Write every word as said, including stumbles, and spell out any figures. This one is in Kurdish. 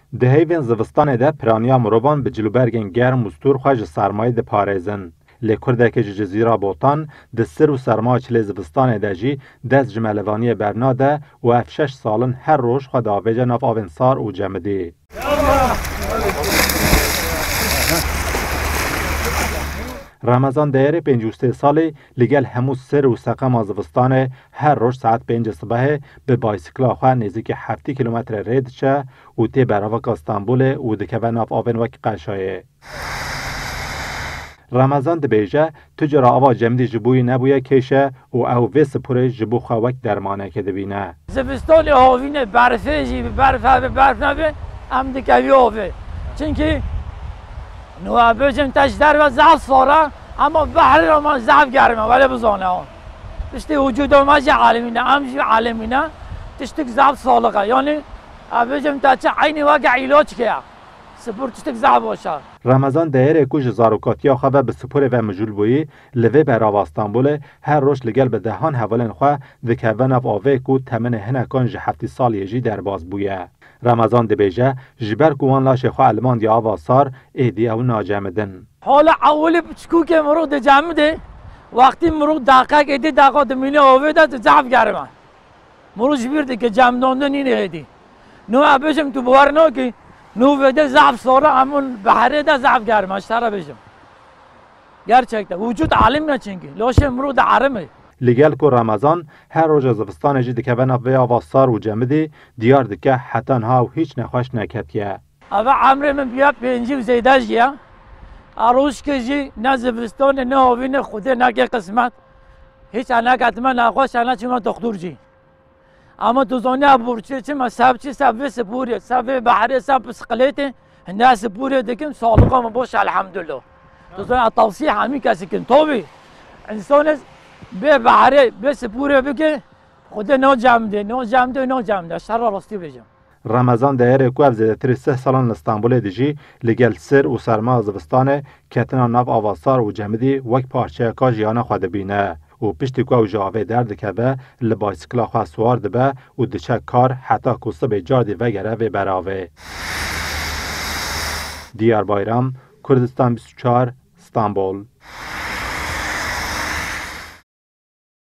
Di heyvên zivistanê de piraniya mirovan bi cilûbergên germ û stûr xwe ji sermayê diparêzin. Lê kurdekî ji Cizîra Botan di sir û sermaya çilê zivistanê de jî dest ji melevaniyê bernade û ev şeş sal in her roj xwe diavêje nav avên sar û cemidî. Remezan Deyerê pêncî û sê salî li gel hemû sir û seqema zivistanê her roj saet pêncê sibehê bi baysikla xwe nêzîkî heftê kîlometre rê diçe û tê beravaka Stenbolê û dikeve nav avên wek Qeşayê. Remezan dibêje, tu cara ava cemidî ji bo wî nebûye kêş e û ew vê sipûrê ji bo xwe wek dermanekê dibîne. Zivistonê havînê berfê jî, bi berf hebe berf nebe, em dikevî avê. Çimkî niha bêjim te ji derve zaf sar e, ema behrê re me zaf germ e, wele bizane. Tiştê wicûda me jî elimîne, em jî elimîne, tiştik zaf salix e. Yanî, ez bêjim te çi eynî weke îlaçkê ye. Sipûr tiştik zaf baş e. Remezan Deyerê ku ji zarokatiya xwe ve bi sipûrê ve mijûl bûyî, li vê berava Stenbolê her roj li gel bi dehan hevalên xwe dikeve nav avê ku temenê hinekan ji heftê saliyê jî derbas bûye. Remezan dibêje, ji ber ku wan laşê xwe elimandiye ava sar, êdî ew nacemidin. Hala ewilî piçkûkê mirov dicemidê, wextî mirov deqek êdî deqa dimîne avê de, di zehf germ e. Mirov ji bîr dike cemdandin nîne êdî. Niha bêjim tu bawer nakî, nû vê de zehf sar e, em hûn behrê de zehf germ e, ji te re bêjim. Gerçekten, wicûd elim e çimkî, laşê mirov de erim e. Li gel ku Remezan her roja zivistanê jî dikeve nav vê ava sar û cemidî, diyar dike heta niha ew hîç nexweş neketiye. Eve emrê min biya pêncî û zêde jî ye. A rojkê jî ne zivistanê, ne havînê, Xwedê neke qismet. Hîç e neketime nexweş, e neçime doxtor jî. Ama tu zanî ev borçê çi me, seb çi, seb vê sipûrê, seb vê behrê, seb bisikletê, hinde sipûrê dikim, sağlığa min baş, elhamdülillah. Tu zanî, ez tavsiye hemî kesî kim. Tabii, insanê bê behrê, bê sipûrê bike, Xwedê nacemdê, nacemdê, nacemdê. Ez şerra rastî bêjim. Remezan Deyerê ku ev zêdetirî sih salan li Stenbolê dijî, li gel sir û serma zivistanê ketina nav ava sar û cemidî wek parçeyeka jiyana xwe dibîne û piştî ku ew ji avê derdikeve, li baysikla xwe siwar dibe û diçe kar heta ku sibê cardî vegere vê beravê. Diyar Bayram, Kurdistan bîst û çar, Stenbol.